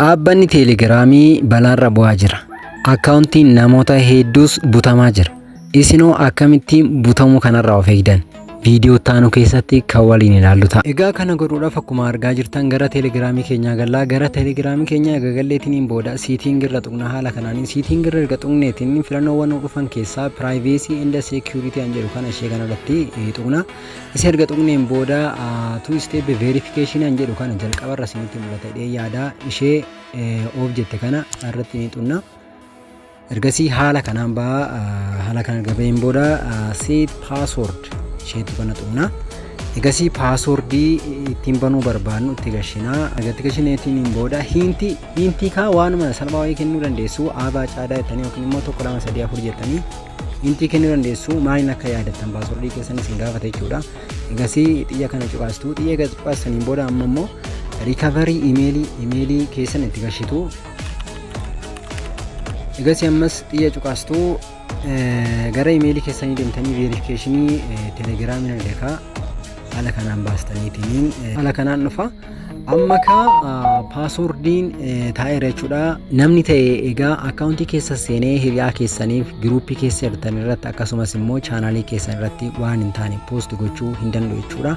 Dhaabbanni Teelegiraamii balaarra bu'aa jira. Akkaawuntiin namoota hedduus butamaa jira. Isinoo akkamittiin butamuu kanarraa of eegdan? Viidiyoo itti keessatti kan waliin ilaallu ta'a. Egaa kana godhuudhaaf akkuma argaa jirtan gara Teelegiraamii keenyaa gallaa. Gara Teelegiraamii keenyaa erga galleetiniin booda setting irra tuqna. Haala kanaan setting irra erga tuqneetiin filannoowwan nu dhufan keessaa privacy and security an jedhu kana ishee kanarratti tuqna. Isa erga tuqneen booda two step verification an jedhu kana jalqabarra isinitti mul'ata jedhee yaada, ishee off jette kana irratti ni tuqna. Ergasii haala kanaan ba'a. Haala kana erga baheen booda set password isheetu kana tuqna. Egasii passwordii ittiin banuu barbaadnu itti gashinaa. Erga itti gashineetiin booda hintii kaa waanuma salphaa wayii kennuu dandeessu. Aabaa caadaa jettanii yookiin immoo 1 2 3 4 jettanii hintii kennuu dandeessu. Maaliin akka yaadattan passwordii keessan isin gaafata jechuudha. Egasii xiyya kana cuqaastu. Xiyya egaa cuqaastaniin booda amma immoo recovery imeelii keessan itti gashitu. Egasii ammas xiyya cuqaastu. Gara imeelii keessanii deemtanii verificationii Telegiraamiin argataa haala kanaan baastaniitiin haala kanaan dhufa. Amma kaa passwordiin taa'eera jechuudha. Namni ta'e egaa akkaawuntii keessa seenee hiriyaa keessaniif giruuppii keessa jirtan irratti akkasumas immoo chaanaalii keessan irratti waan hin taane post gochuu hin danda'u jechuudha.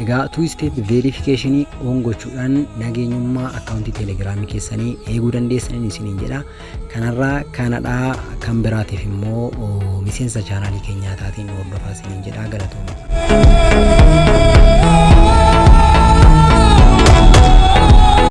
Egaa two step verificationii on gochuudhaan nageenyummaa akkaawuntii Teelegiraamii keessanii eeguu dandeessanii isiniin jedha. Kanarraa kanadhaa, kan biraatiif immoo miseensa chaanaalii keenyaa taatiin hordofaa isiniin jedha. Galatooma.